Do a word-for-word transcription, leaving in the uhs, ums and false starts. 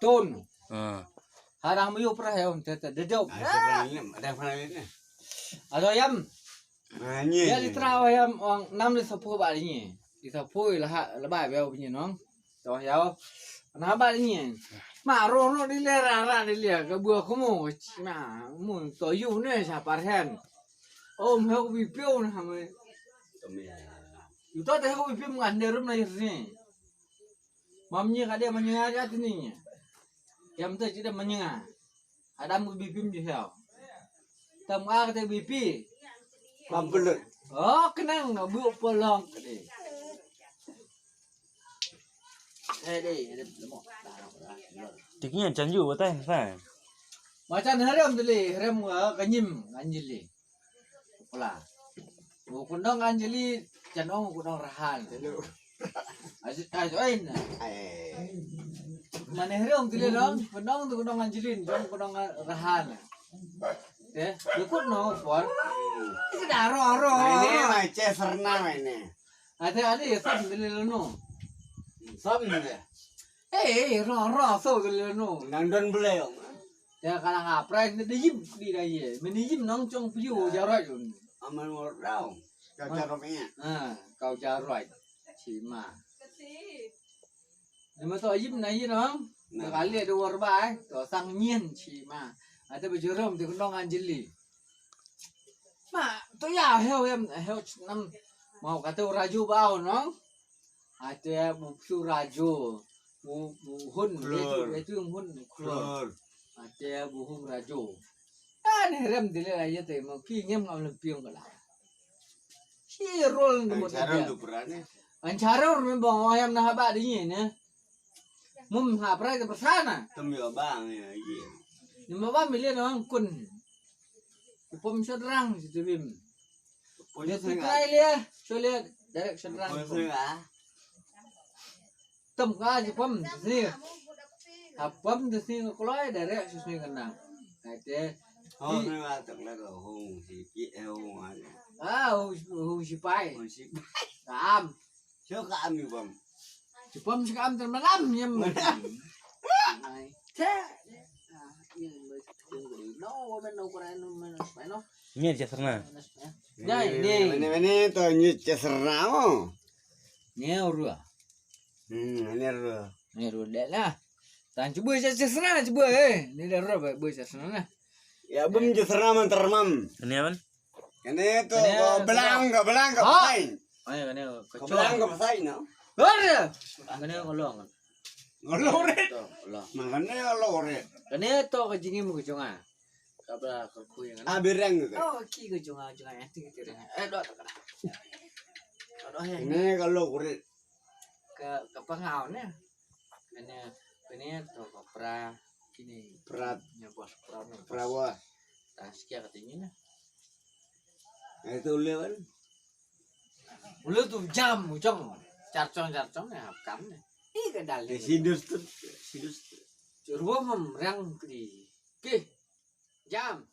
Ton. Ha dang myu prah yam te te dedop. Ada pernah ini, ada pernah ini. Ado yam. Ya li trau yam ong nam li sapu ba ni. Li sapu la ha la ba ba ni nong. To yau. Na ba ni. Ma ro ro di le ra ra di le ka bu ko mo. Ma mun to yu ne sa par hen. Om he ko bi pyo na ha me. Yu to te ko bi pyo ngan de rum na ni. Mam ni ka de ma ni ya ti ni. Yam te ti de ma ni. Adam ko bi pim di heo. Tam a ka te bi pi. Pam pelut. Oh, kenang bu polong ka de. Eh de, de lemo. Tiknya janju batai sa. Macam haram tu le, haram ka nyim, anjili. Pla. Ku kundong anjili, janong kundong rahan. Ajo ain. Mane hriong tili dong, kundong tu kundong anjili, jong kundong rahan. Te, ikut no por. Isi daro ro. Ini mai che serna mai ni. Ate ate sam tili no. Sam ni. Eh, eh, ro ro so tili no. Nang don bele. Te kala nga prai ne de yim di da ye. Mene yim nong chong piu jaroi. Aman wor dau. Kau jaroi ya. Ha, kau jaroi. Chima. Ni ma to yim na yim nong. Na kali de wor bai. To sang nyin chima. Ate bejurum de nong anjili. Ma to ya heo yam heo nam. Mau kata raju bau nong. Ate bu su rajo. Bu bu hun. Klur. Itu hun klur. Klur. Ate bu hun rajo. Kan herem dile aja te mau ki ngem ngam lempiong kala. Si rol ni mo. Ancharon tu purane. Ancharon ni bang ayam na haba di ni ne. Mum ha prai te persana. Tem yo bang ya ye. Ni ma ba mile nong kun. Pom sot rang si tu bim. Pom sot rang. Try le. Sole direct sot rang. Pom sot rang. Tem ka ji pom sini. Ha pom sini ko kloi direct sini kena. Ai te. Oh, ni ma tak le ko hung si pi eh hung ai. Ah, hung hung si pai. Hung si pai. Kam. Sio ka am ni pom. Si pom si kam ter malam yam. Ai. Te. Ah, ini mai no women no kora no men no. Ni je serna. Dai ni. Mane mane to ni je serna mo. Ni urua. Hmm, ni urua. Ni urua de lah. Tan cuba je serna cuba eh. Ni dah urua baik buat je serna. Ya bum je serna man termam. Ni apa? Kane to ko belang ko belang ko pai. Ai kane ko belang ko pai no. Lor. Kane ko long. Ngolore. To long. Mangane ngolore. Kane to ka jingim ka jonga. Ka bla ka kui ngana. Ah, bereng ka. Oh, ki ka jonga jonga ya ti ti. Eh, do ta kana. Do he. Kane ka lore. Ka ka pangau ne. Kane kane to ka pra kini. Pra. Nya bos pra ne. Pra wa. Ta skia ka tingi ne. Ai tu lewan. Ulu tu jam ujong. Charchong charchong ne hap kam ne. Ih kedal ne. Sidus tu, sidus tu. Ruam rang kri. Ke jam.